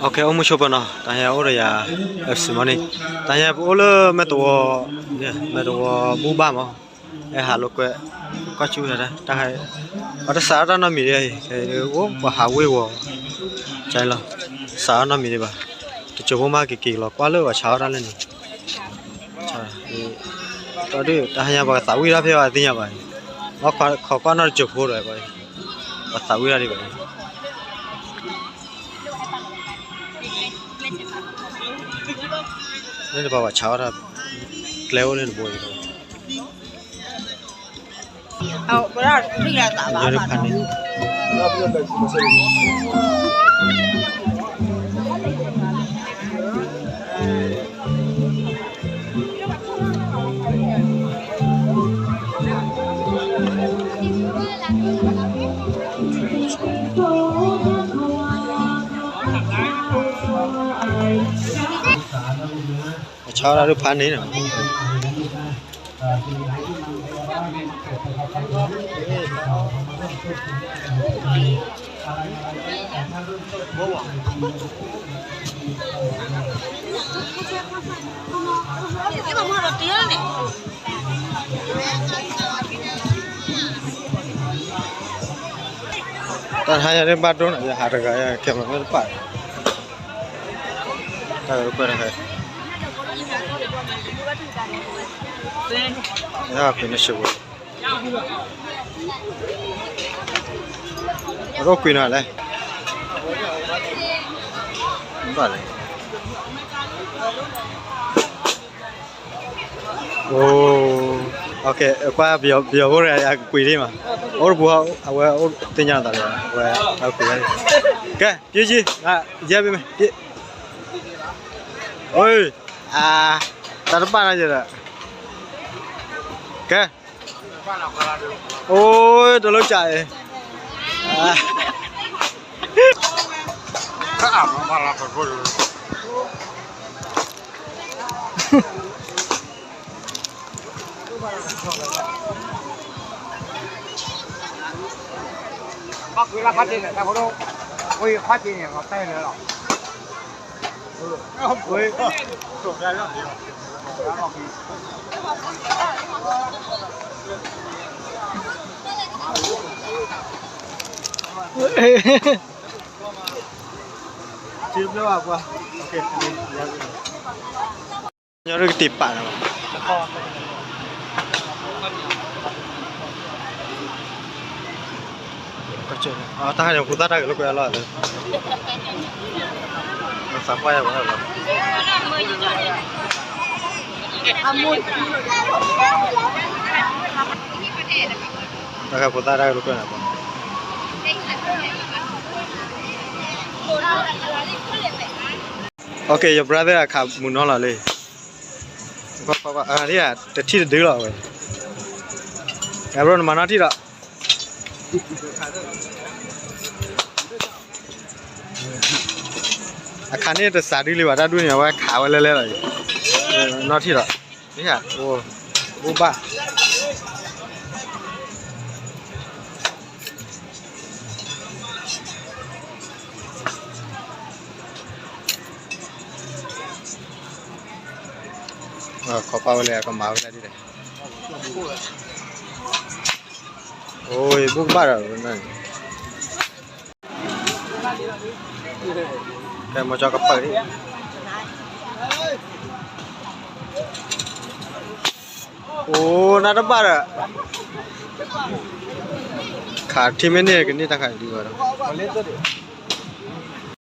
အိၣ်မုာ်ဆိပၢၤနီၤ, တဟါအိၣ်ဒီးယၤ အစမီန့ၣ်, တဟါပအိၣ်လၢမဲာ်တဝီ, မဲာ်တဝီဘူၣ်ဘၣ်မး, အဲၣ်ဟးလိာ်ကွဲ, ကွၢ်စူၣ်တၢ်, ပှၤတစးထီၣ်တၢ်နီတမံၤဒံး, အိၣ်ပှၤဟးဝ့ၢ်ဝီၤ, ကလီၤ, စးထီၣ်နီတမံၤဒံးဘၣ်, တစိၢ်ဖိမးက့ၤက့ၤလီၤကွၢ်လၢပှၤစးထီၣ်တၢ်လၢန့ၣ် ဒီးတဟါညါပှၤကသးဝံၣ်တၢ်ဖဲအီၤအသ့ၣ်ညါဘၣ်, ခိးကွၢ်နီၢ်တစိၢ်ဖိဒီး ပှၤသးဝံၣ်တၢ်ဒံးဘၣ်, လၢတပှၤဘၣ်ဆါအီၣ်တၢ်, ကျဲအိၣ်လၢတဘိအံၤ, အဆါဒၣ်ဒုးဖးန့ၣ်နီၤ, တၢ်ဟါယၤဒ်ဘၣ်ဒိန့ၣ် ယဟးတဂၤယၤ ကဲမၤမ့ၢ်တပာ်, တၢ်ဂၤကွဲးတၢ်ဂၤ, ယကွံာ်နၢ်ဆၢဝဲ, အဒိၣ်ကွံာ်နၤလဲၣ်, ဘၣ်လဲၣ်. အိ, ကွၢ်ပယီၤဖိတဂၤအကကွံာ်ဒ်မး, အိၣ်တပူၤ အဝဲအိၣ်သ့ၣ်ညါသးလၢ အဝဲအကကွံာ်, ကဲ က့ၤက့ၤ, ယဲဘၣ်မ့ၢ်, အိ, တၢ်တဘၣ်နီၤယဲဒီး, ကဲ, အိ, တလိၣ်ကးအံၤ ဘၣ်ကွံာ်လၢခါတ့ၢ်န့ၣ် တၢ်ဖိဒိၣ်, ဝံၤခါတ့ၢ်န့ၣ် လီၤတဲလၢလီၤ. ကတံၢ်ပာ်လီၤ, တၢ်ဟဲန့ၣ် ဖိသၣ်တၢ်ဂဲၤလိာ်ကွဲအလီၢ်, သးပှၢ်ယၤဝဲလီၤ, တၢ်ဂဲၤဖိသၣ်တၢ်ဂဲၤလိာ်ကွဲန့ၣ်, Okay, your brother အခးမုၢ်နီၤလီၤလံ, တထံၣ်တဒုလီၤဝဲ, အဘျီနမၤနီၣ်ထံၣ်ဒီး, အခးန့ၣ်တစးဒုလံဘၣ် တၢ်ဒူၣ်န့ၣ် အဝဲခးဝဲလဲလဲလီၤ, နီၣ်ထံၣ်ဒီး, အိၣ်ဘၣ် ခိးကွၢ်ဝဲလၢအကမၤဝဲဒၣ်ဒ်လဲၣ်, အိၣ် ဘူၣ်ကဘၣ်ဒီး, ကဲ မီၤကၠီကပၢၢ်ဒံး, အိၣ် နတဘၣ်ဒီး, ခးထံမ့ၢ်န့ၢ်ကန့ၢ်တၢ်ခးဒံးဘၣ်ဒီး,